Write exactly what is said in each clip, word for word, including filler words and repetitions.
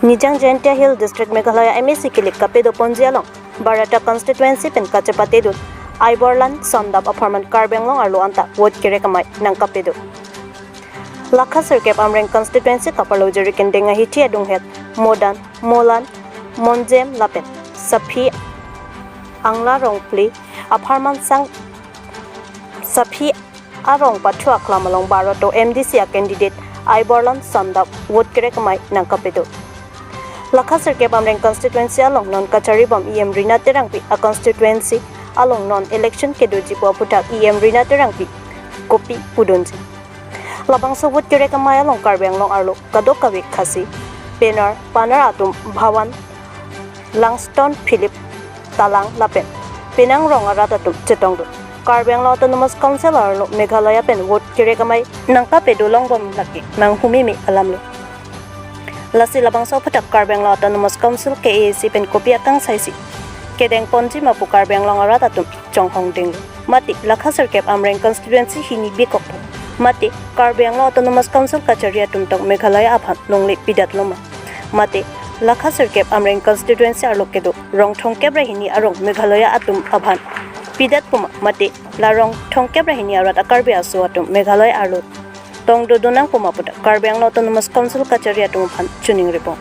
Nijang Jaintia Hill District, Meghalaya M A C kilik kapedo ponji along Barata constituency pen kachepatedun Aiborlan Sondap apharman Karbi Anglong arlo anta vote kerek amei nangkapedo. Lakha sirkep Amreng constituency kaparlo Jirikinding ahithi adunghet Modan, Molan, Monjem lapen Saphi Angla Rongphli apharman sang Saphi arong pathu aklam along Barato M D C a candidate Aiborlan Sondap vote kerek amei nangkapedo. Lakha sirkep Amreng constituency along non kacharibom E M Rina Terangpi a constituency along non election kedoji pu aputhak E M Rina Terangpi kopi pudunji. Labangso vote kerek amei along Karbi Anglong arlo kadokave Khasi, Penar, Panar atum Bhawan, Langston Philip Talang lapen penang rong arat atum chetongdun. Karbi Anglong Autonomous Council arlo Meghalaya pen vote kerek amei nangkapedo longbom lake nanghumeme alamlo. Lasi labangso aputhak Karbi Anglong Autonomous Council K A A C pen kopi akangsai si kedeng ponji ma pu Karbi Anglong arat atum chonghong denglo. Mate lakha sirkep Amreng constituency hini bikok mate Karbi Anglong Autonomous Council kachari atum tong Meghalaya aphan longle pidatlo ma. Mate lakha sirkep Amreng constituency arlo kedo rong thomkep ra hini arong Meghalaya atum aphan pidat pu ma, mate la rong thomkep ra hini arat a Karbi aso atum Meghalaya arlo tongdodun nang pu ma pu ta Karbi Anglong Autonomous Council kachari atum aphan choningripo.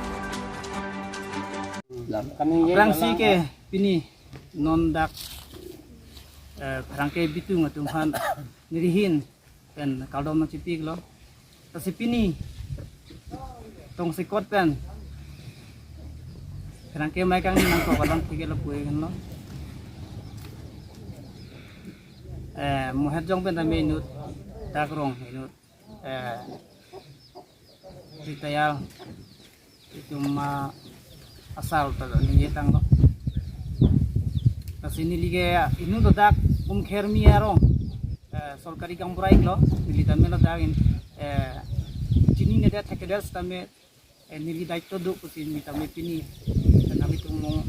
Aphrangsi ke pini non dak, eh, pherangke bitung atum aphan nerihin pen kardom nangchipiklo. Lasi pini tongsekot pen pherangke amei kangni nangkok alamthe ke lapu-an lo. Eh, mohet jong pen tame inut dak rong inut, eh, retire itum ma asal ta ningje tanglo. Lasi neli ke inut dak Umkhermi arong, eh, sorkari gaonbura iklo, neli tame ladak in, eh, chininedet thekedet sitame, eh, neli daityo do pusi neli tame pini, eh, nanglitum along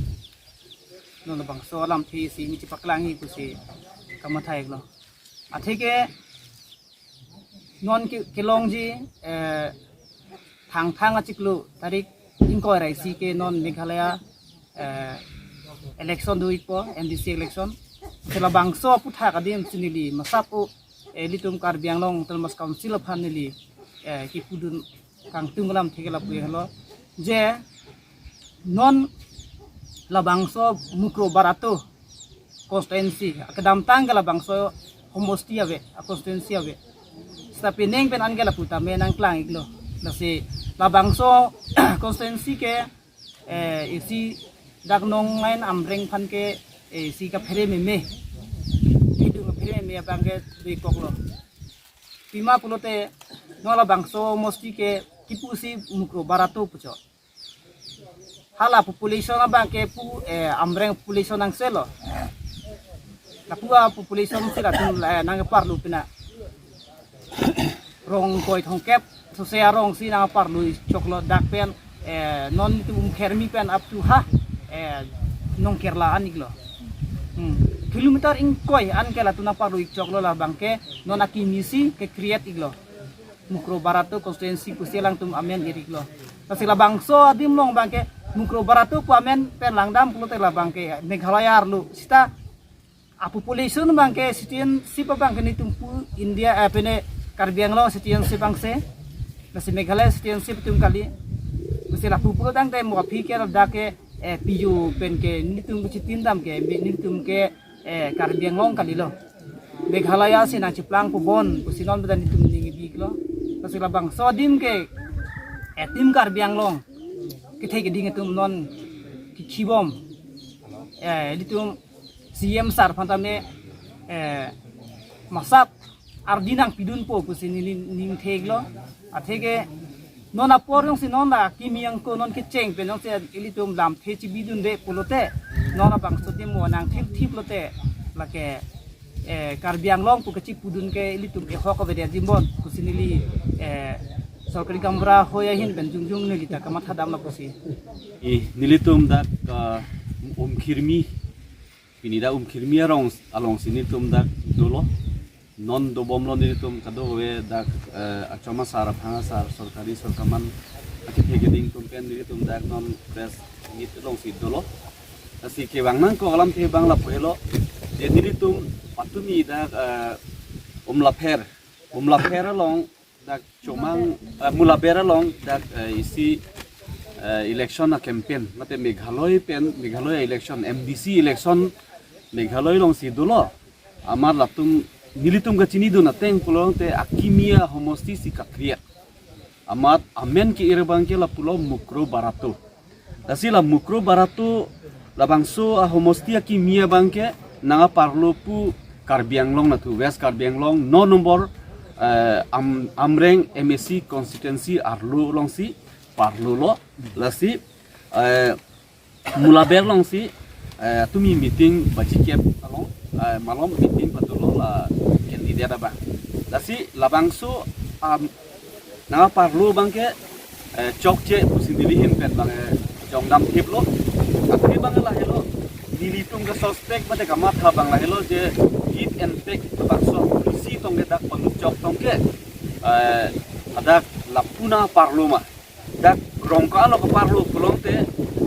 non labangso alamthe isi neli chepaklangji pusi kamatha iklo. Atheke non ke-, kelongji, eh, Thangthang achiklo tarik ingkoi ra isi ke non Meghalaya, eh, election do ikpo, M D C election. Lasi labangso aputhak adim si neli masap o, eh, ilitum Karbi Anglong Autonomous Council aphan neli, eh, kipudun kangtung alamthe ke lapu-an lo. Je non labangso Mukroh Barato constituency, kedamtang ke labangso homosti ave, a constituency ave. Seta penang pen an ke lapu tame nangklang iklo. Lasi labangso constituency ke, eh, isi dak nongnang Amreng aphan ke, eh, isi kaphere meme. Hidung kaphere meme abang ke bikoklo. Pima pulote non labangso homosti ke kipu si Mukroh Barato puchot. Hala population abang ke pu, eh, Amreng population nangselo. Lapu a population si latum, eh, nangparlu pina. Rong ingkoi thomkep, sose arong si nangparlu choklo dak pen, eh, non itum Umkhermi pen up to ha, eh, Nongkerla an iklo. Hmm. Kilometer ingkoi an ke latum nangparlu choklo labang ke non akimi si ke-create iklo. Mukroh Barato constituency pusi alangtum amen ir iklo. Lasi labangso adim along abang ke Mukroh Barato pu amen pen langdam pulote labang ke Meghalaya arlo seta a population abang ke citizenship abang ke nelitum pu India, eh, pine Karbi Anglong citizenship abang se. Lasi Meghalaya citizenship atum kali. Lasi lapu pulo tangte mo aphi ke ladak ke, eh, P U pen ke nelitum ke chitin dam ke, nelitum ke eh, Karbi Anglong kalilo. Meghalaya si nangchiplang pu bon, pusi non bedan itum ning biklo. Lasi labangso adim ke, eh, itum Karbi Anglong kethe keding atum non kikhibom. Eh, itum C M sir aphan tame, eh, masap ardi nangpidunpo pusi neli ning theklo. Atheke non apor jongsi non la kimi angko non kecheng pen jongsi ilitum lamthe chibidunde pulote non labangso adim mo nangthip thip lote lake, eh, Karbi Anglong pu kachipudun ke ilitum ehok avedet adim bon pusi neli, eh, sorkari gaonbura hoi ahin pen jongjong neli ta kamatha damlo pusi. I nelitum dak, ah, Umkhirmi, pini dak Umkhirmi arong alongsi nelitum dak dolo. Non dobomlo nelitum kadokave dak, eh, achom asar aphang asar sorkari sorkaman Akethe keding atum pen nelitum dak non press meet alongsi dolo. Lasi kevang nangkok alamthe abang lapu helo, je nelitum patumi dak, eh, Umlapher, Umlapher along dak Chomang, eh, Mulaber along dak, eh, isi, eh, election a-campaign, mate Meghalaya pen, Meghalaya election, M D C election Meghalaya alongsi dolo. Amat latum, nelitum kachinidun ateng pulote akimi ahomosti si kakriak. Amat amen ke-ir abangke lapulo Mukroh Barato. Lasi la Mukroh Barato labangso ahomosti akimi abangke nangkaparlo pu Karbi Anglong natu, West Karbi Anglong, no number, eh, Am-, Amreng M A C constituency arlo alongsi parlolo. Lasi, eh, Mulaber alongsi, eh, tumi meeting baji kep along, eh, malom meeting patulo la candidate abang. Lasi labangso, am, nangkaparlo abangke, eh, chokche pusi neli ahin pen abang, eh, jongdam thiplo. Athe abang lahelo, nelitum ke suspect mate kamatha abang lahelo je give and take labangso polisi tongke dak paluchok tongke, eh, hadak lapu nangkaparlo ma. Dak rong ka-alo kaparlo pulote,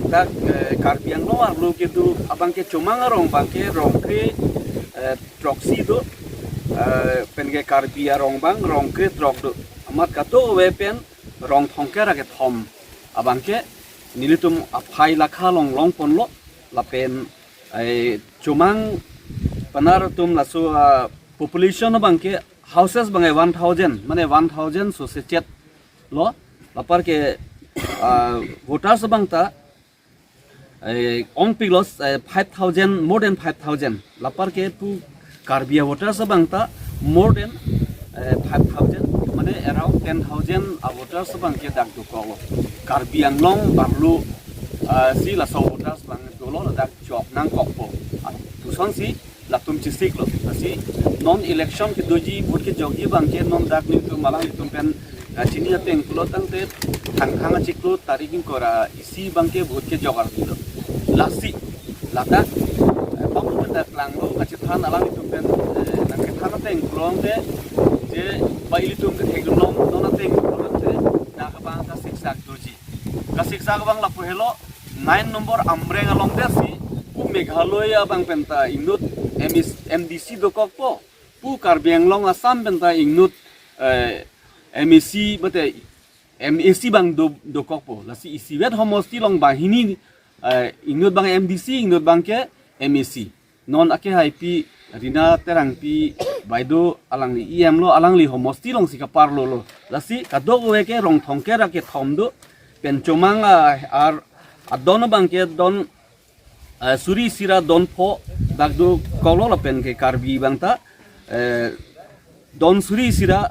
dak, eh, Karbi Anglong arlo kedo abangke Chomang arong abangke rong kre, eh, throksi do, eh, penke Karbi arong abang rong kre throk do. Amat kadokave pen rong thomkep ra kethom abangke nelitum aphai lakha along longponlo lapen, eh, Chomang Panar atum laso, ah, population abangke houses abangke one thousand, mane one thousand so sechet lo, lapar ke, ah, voters abang ta, eh, ongpiklo, eh, five thousand, more than five thousand, lapar ke pu Karbi a-voters abang ta more than, eh, five thousand, mane around ten thousand a-voters abangke dak dokoklo. Karbi Anglong arlo, ah, si laso voters abang dolo, ladak chok nangkokpo. Ah, pusonsi latum chesiklo. Lasi non election kedoji vote kejokji abangke non dak nelitum alanglitum pen, ah, chini ateng pulo tangte Thangthang achiklo tarik ingkoi ra isi abangke vote kejok arlo. Lasi ladak, eh, pamu pen dak langlo kachethan alanglitum pen, eh, nangkethan ateng pulote je ba ilitum kethek long non ateng pulote dak abang kasiksak doji. Kasiksak abang lapu helo, nine number Amreng along desi pu Meghalaya abang pen ta inut M S, M D C dokokpo, pu Karbi Anglong Assam pen ta inut, eh, M A C mate M A C abang do, dokokpo. Lasi isivet homosti along banghini, eh, inut abang M D C, inut abangke M A C. Non akehaipi Rina Terangpi baideo alangli E M lo, alangli homosti alongsi kaparlolo. Lasi kadokave ke rong thomkep ra kethom do, pen Chomang, ah, ar, adon abangke don, eh, suri isi ra don pho dak dokoklo lapen ke Karbi abang ta, eh, don suri isi ra,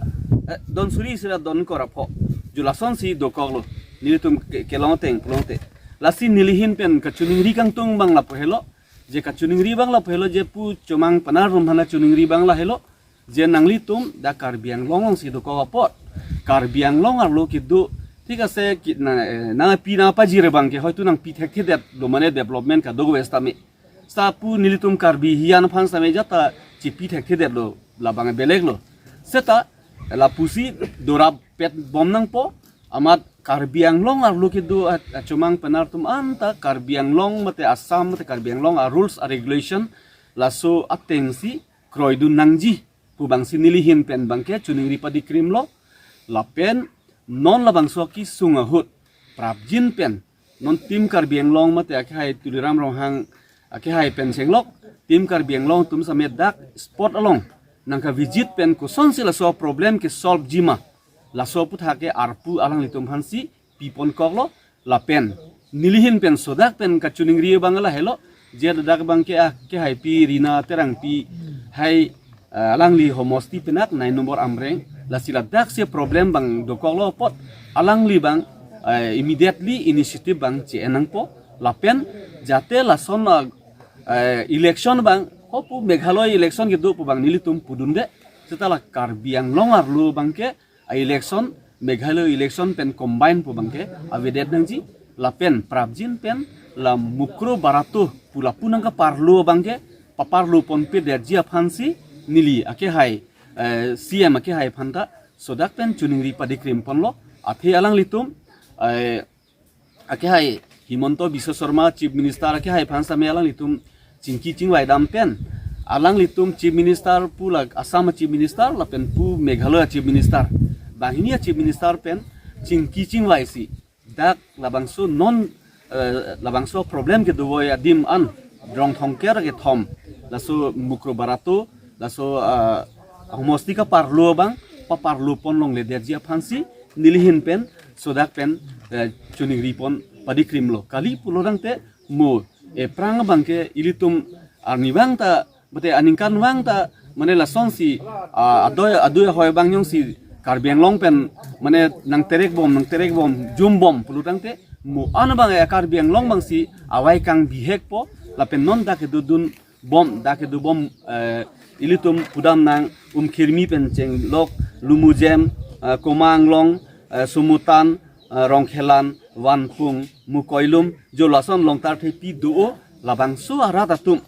eh, don suri isi ra don ingkoi ra pho. Ju lasonsi dokoklo. Nelitum ke, kelong ateng pulote. Lasi neli ahin pen kachiningri kangtung abang lapu helo. Je kachiningri abang lapu helo je pu Chomang Panar atum aphan chiningri abang lahelo. Je nanglitum dak Karbi Anglong alongsi dokok apot, Karbi Anglong arlo kedo, thik ase ki, na, eh, nangpi nangpajir abangke hoitu nangpi thekthedetlo mane development kadokave setame. Seta pu nelitum Karbi hiyan aphan setame jata chipi thekthedetlo, labang belek lo. Seta lapusi dorap pet bom nangpo, amat Karbi Anglong arlo kedo a, a Chomang Panar atum anta Karbi Anglong mate Assam mate Karbi Anglong a-rules a-regulation laso atengsi kroidun nangji pu abangsi neli ahin pen abangke chiningri padikrimlo. Lapen non labangso kesung ahut prapjin pen non Team Karbi Anglong mate akehai Tuliram Ronghang akehai pen chenglok Team Karbi Anglong atum setame dak spot along nangkavisit pen kosonsi laso problem kesolve ji ma, laso aputhak ke arpu alanglitum aphansi piponkoklo. Lapen neli ahin pen sodak pen kachiningri abang lahelo, je ladak abangke akehaipi Rina Terangpi hai, eh, alangli homosti penak nine number Amreng, lasi ladaksi problem abang dokoklo apot alangli abang, eh, immediately initiative abang che-en nangpo. Lapen jate lason, eh, election abang, ho pu Meghalaya election kedo pu abang nelitum pudunde, seta la Karbi Anglong arlo abangke a-election, Meghalaya election pen combine pu abangke avedet nangji, lapen prapjin pen la Mukroh Barato pu lapu nangkaparlo abangke paparlo ponpedetji aphansi neli akehai, eh, C M akehai aphan ta sodak pen chiningri padikrimponlo. Athe alanglitum Eh, akehai Himanta Biswa Sarma Chief Minister akehai aphan sitame alanglitum chingki chingvai dam pen, alanglitum Chief Minister pu la Assam Chief Minister lapen pu Meghalaya Chief Minister, banghini Chief Minister pen chingki chingvaisi dak labangso non, eh, labangso problem kedo-oi adim an Rongthongker kethom, laso Mukroh Barato, laso, ah, homosti kaparlo abang paparlo pon longledetji aphansi neli ahin pen sodak pen, eh, choningri pon padikrimlo. Kali pulo tangte mo ephrang abangke ilitum arnivang ta, mate aningkanvang ta, mane lasonsi, ah, adoi adui ahoi abang jongsi Karbi Anglong pen mane nangterekbom nangterekbom jumbom pulo tangte mo an abang, eh, Karbi Anglong abangsi avaikang bihekpo, lapen non dak kedodun bom, dak kedobom, eh, ilitum pudamnang Umkhirmi pen chenglok Lumujem, eh, Koma Anglong, eh, Sumutan, eh, Rongkhelan, Vanpung, Mukoilum, jo lason Longtarthepi do-o, labangso arat atum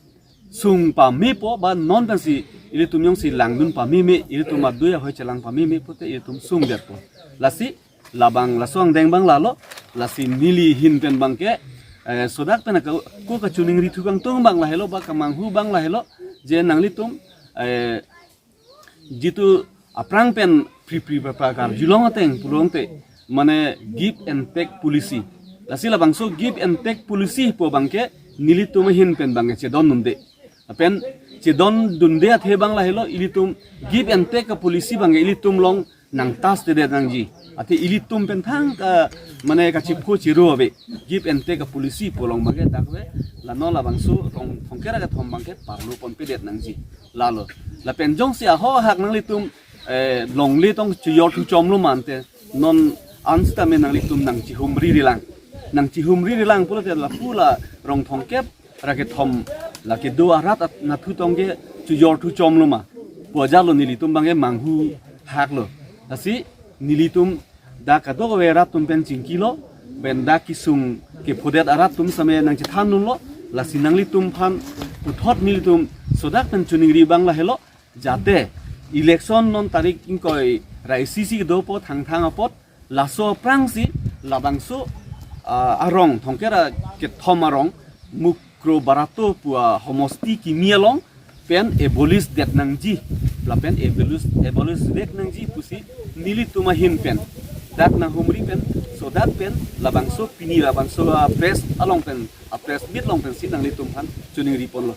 sung pamepo, ba non pensi ilitum jongsi langdun pameme, ilitum adui ahoi chelang pameme pote ilitum sungdetpo. Lasi labang laso angdeng abang lalo, lasi neli ahin pen abangke, eh, sodak pen ako, ko kachoningri thu kangtung abang lahelo, ba kamanghu abang lahelo, je nanglitum, eh, jitu aphrang pen pri pri pra pra karjulong ateng pulo tangte, mane give and take policy. Lasi labangso give and take policy pu abangke nelitum ahin pen abangke chedondunde. Lapen chedondunde athe abang lahelo, ilitum give and take a policy abangke ilitum along nangtastedet nangji. Athe ilitum pen thangta mane kachiphu chiru ave. Give and take a policy pu along abangke dak ave, la non labangso Rongthongker kethom abangke parlo ponpedet nangji. Lalo. Lapen jongsi ahok ahak nanglitum, eh, longle tong chojor thuchomlo mante, non an sitame nanglitum nangchihumri rilang. Nangchihumri rilang pulote lapu la Rongthongker kethom la kedo arat at nathu tong ke chojor thuchomlo ma pu ajatlo nelitum abangke manghu haklo. Lasi nelitum dak kadokave arat atum pen chingkilo, pen dak kesung kephodet arat atum sitame nangchethandunlo, lasi nanglitum aphan puthot nelitum sodak pen choningri abang lahelo, jate election non tarik ingkoi ra isi si kedopo Thangthang apot, laso aphrangsi labangso, ah, arong, Thongker kethom arong, Mukroh Barato pu ahomosti kimi along pen abolish det nangji, lapen abolish, abolish det nangji pusi nelitum ahin pen dak nanghumri pen, sodak pen labangso pini labangso, ah, press along pen, ah, press meet along pensi nanglitum aphan choningri ponlo.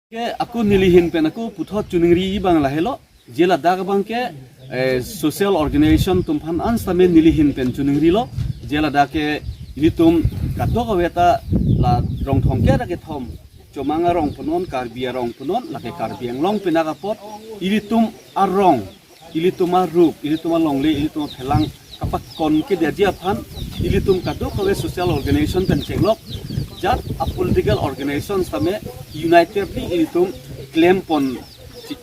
Ke ako neli ahin pen ako puthot choningri abang lahelo, je ladak abangke, eh, social organization atum aphan an sitame neli ahin pen choningrilo, je ladak ke ilitum kadokave ta la Rongthongker kethom, Chomang arong punon, Karbi arong punon, lake Karbi Anglong pinak apot, ilitum arong, ilitum arup, ilitum alongle, ilitum aphelang kapakon kedetji aphan, ilitum kadokave social organization pen chenglok, jat a political organization sitame unitedly ilitum klem pon,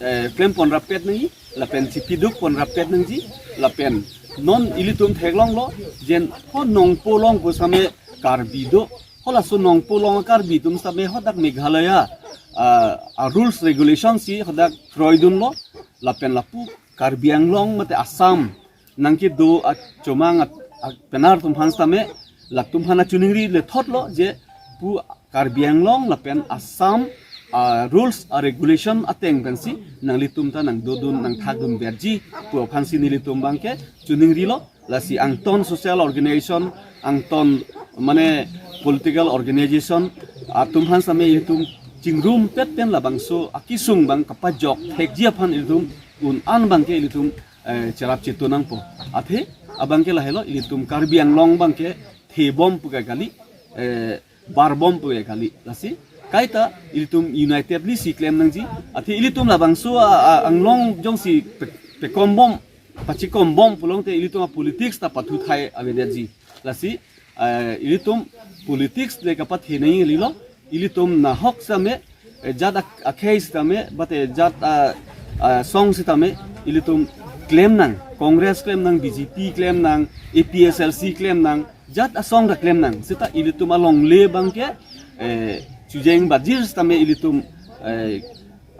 eh, klem pon rappet nangji, lapen chipiduk pon rappet nangji, lapen non ilitum theklonglo, je ho Nongpoh along pu sitame Karbi do, ho laso Nongpoh along Karbi atum sitame hadak Meghalaya, ah, a rules regulation si hadak kroidunlo, lapen lapu Karbi Anglong mate Assam nangkedo a Chomang a, a penar atum aphan sitame, latum aphan choningri le thotlo je pu Karbi Anglong lapen Assam a rules a regulation ateng pensi nanglitum ta nangdodun nangthakdun verji pu aphansi nelitum abangke choningrilo. Lasi angton social organization, angton mane political organization atum aphan sitame ilitum chingrumpet pen labangso akesung abang kapajok thekji aphan ilitum un an abangke ilitum, eh, cherap chetu nangpo. Athe abangke lahelo, ilitum Karbi Anglong abangke thebom pu ke kali, eh, barbom pu ke kali. Lasi kaita ilitum unitedly si klem nangji. Athe ilitum labangso a, a, anglong jongsi pe, pekombom, pachikombom pulote ilitum a politics ta pathuthai avedetji. Lasi, eh, ilitum politics le kapathe nangji kalilo, ilitum nahok sitame, eh, jat ak-, akhei sitame, bate jat, ah, ah, song sitame, ilitum klem nang, Congress klem nang, B J P klem nang, A P H L C klem nang, jat asong ta klem nang, seta ilitum alongle abangke, eh, chojeng bajir sitame ilitum, eh,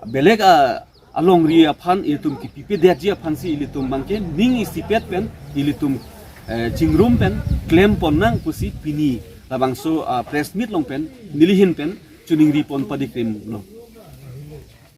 belek a, alongri aphan ilitum kipipedetji aphansi ilitum abangke ning isipet pen ilitum eh, chingrum pen klem pon nang pusi pini labangso, ah, press meet along pen neli ahin pen choningri pon padikrim lo.